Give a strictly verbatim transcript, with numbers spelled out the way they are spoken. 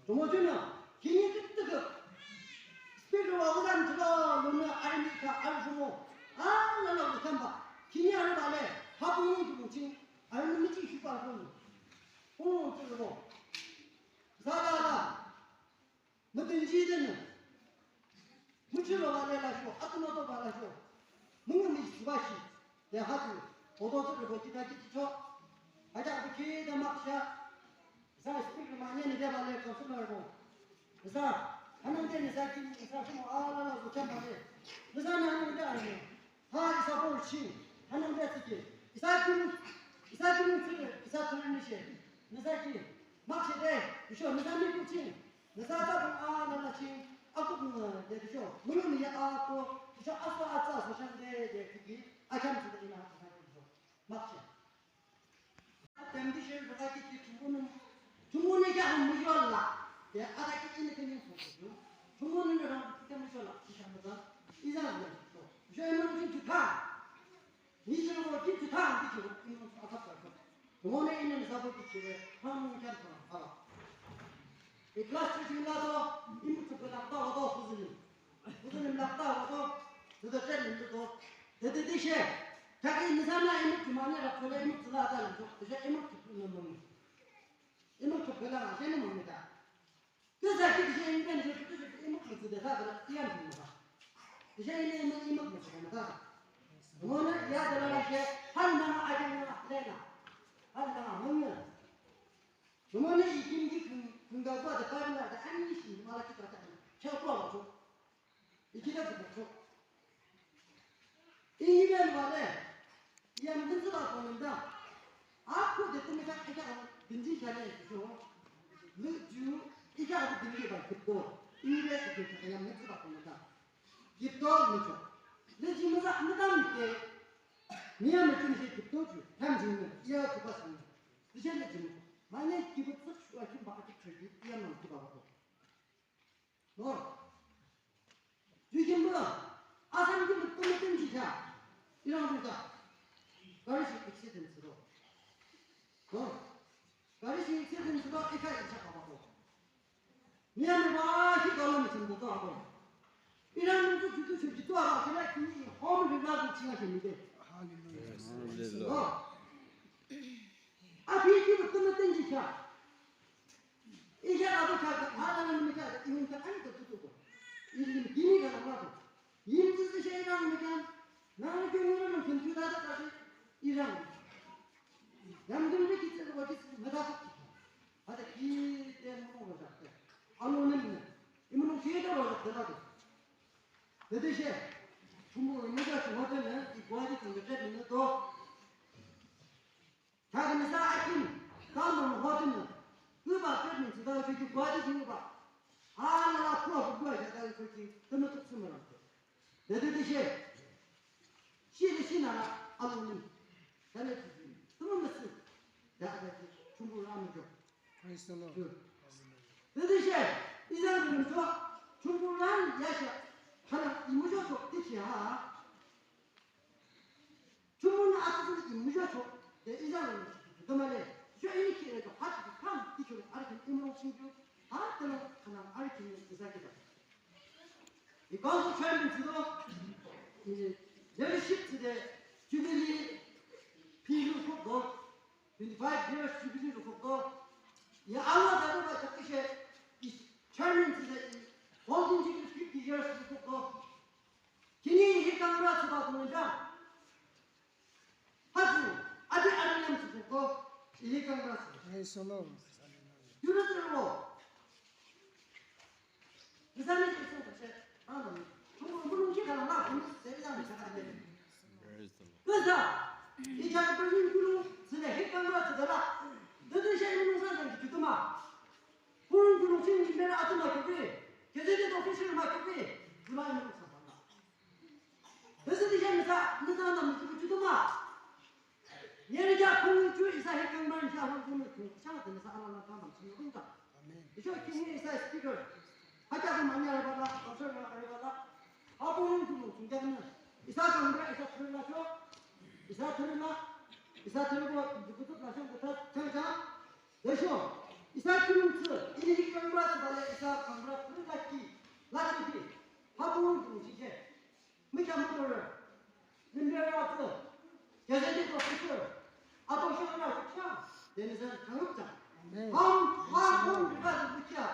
Tümüde nü, khihni küdükhüh. Spirit wa wuzan tülo lümnü army ka arjumo. Alala wuzanba. Khihni arübah le, ha pung tümü ching, army mi ching shupa arjumo. O, tülo. Zalala. Müdünji denü. Müchülo wa le lasho, atüma to ba lasho. Müngu mi shibashi. De haju. Odo tülo kita kiti cho. Haja bu ki de maksha. Nüsa speaker mane nü de ba le councilor bo. Nüsa, hanangde nüsa ki, nüsa ki mo alala wuzan ba le. Nüsa nü hanangde army. Ha, isa bor ching, hanangde tsüki. Isa kim, isa kim tsüki, isa tsüki nüshe. Nüsa ki, makshe de, isho, nüsa mi ku ching. Nüsa ta bang a nana ching, aku bang de isho. Mulu ni ya a ko, isho asa asa so shan de, de tsüki. Acham tsüki na, isho. Makshe. Atem di shen baka ki ki tumunun. Tumunun ya hum yo la. Ya ada ki ini kini so. Tumunun ya hum ki kami so la. Isa mata. Isa ya. So. Yo ino ki tuta. Ni so ko ki tuta ki ki. Ino so ata ka. Tumunun ini sa ko ki ki. Ham kan ko. Ha. E class three la to. Ini so ko la to to huzuni. Huzuni la to to. To to chen to. Tete tishe, taki nüsa na imuk chumane rap chole imuk chula ta lam chok, tishe imuk chuk nung nung. Imuk chuk bela ma, shene mung nita. Tüsa ki tishe imuk ben tishe, tishe imuk chuk de ta bela, iyan chuk ma. Tishe ine imuk, imuk chuk ma ta. Mona ya de la la she, hal na ma aja na, le na. Hal na ma mung na. Mona ikim ki kung, kung da ba de ba na, de ani shi, ma la ki ta ta. Che ko la chok. Ikida kibukcho. Iyiben wale. Iyam dinzi ba konunda. Ako de tümüta ika dinzi kane kibukcho. Lu ju ika ako dinzi ba kibukcho. Iyibe kibukcho iyam dinzi ba konunda. Kibukcho mücho. Lu ju müza müza müke. Niya mücho nise kibukcho ju. Tam ju nü. Iya kuba sunu. Dije lu ju mücho. Mane kibukcho shuwa kimba akip choji. Iyam nang kiba bako. Lord. Ju kim bula. Asam kim tümü tümü jikha. Irang bula. Gari shi accident siro. Lord. Gari shi accident siro ikha ikha kaba ko. Niya mi ba shi dola mi chim to ako. Irang mi tu tu tu tu ako kila ki home revival chinga shi mi de. Hallelujah. Lord. Api kim tümü tümü jikha. Ija abu kaka, ala na mika, iwin ka ani ka tutu ko. Ilim kimi ka na mato. Yim tu tu shai na mika, na mika mura na kintu da da kasi, irang. Yam dum ni kitse ko kitse, mata ko. Hata ki te mo ko da. Alo ne ne. Imu no ki da ro da da. Dede she. Chumu mika chumu da ne, i kwa di kan da ne to. Kaka nüsa akin, kamung hotin, küba treatment sida kiki kwadi sini ba. Hala la pro bu ya da kiki, tümü tuk sumara. Dede de she. Shi de shi na la, alungin. Tane kiki, tümü müsü. Ya da ki, chumbu ramu jo. Praise the Lord. Ju. Dede she, izan de jo, chumbu ram ya she. Kana imu jo to, tiki ha. Chumun atüsü ki müjocho, de izan, dümale, jo ini ki eka hati ki kam, ki chule arkin imrong singju, ha, telo, kanang arkin izakida. I council chairman sido, i leadership side, jubilee, pilu kokdo, twenty-five years jubilee kokdo, ya Allah da ba takishe, i chairman side, i holding jubilee fifty years kokdo, Kini hikang ra tsüba tunga. Haju, adi adi yam tsüko, hikang ra tsüba. Praise the Lord. Yura tsüko. Nüsa ni tsüko tsüko. Ano, mulung ki kala na, mulung se yam tsüko. Praise the Lord. Kasa, ija mulung tsüko, hikang ra tsüko la. Dede shi mulung sa tsüko ma. Purun purun ching ni mera atu ma kupi. Gazette official ma kupi. July ma kusa banga. Gazette jan mesa, mesa na mesa kutu ma. Yeri ja purun chu isa hekang man ja hon purun chu. Sa ta mesa ala na ta ma ching kunta. Amen. Isa kini isa speaker. Haja ko manya ra bala, officer ra bala. Apo purun purun chu ja na. Isa kang bra, isa purun la cho. Isa purun la. Isa purun ko kutu la cho ta cha cha. Desho, isa kilim tsü, ini hikang bra tsü Yamudorü, limberü atsü, gazetteer, professor, ato shorü, teacher, then is a corruptor. Amen. Ham, ha, hum, ha, teacher,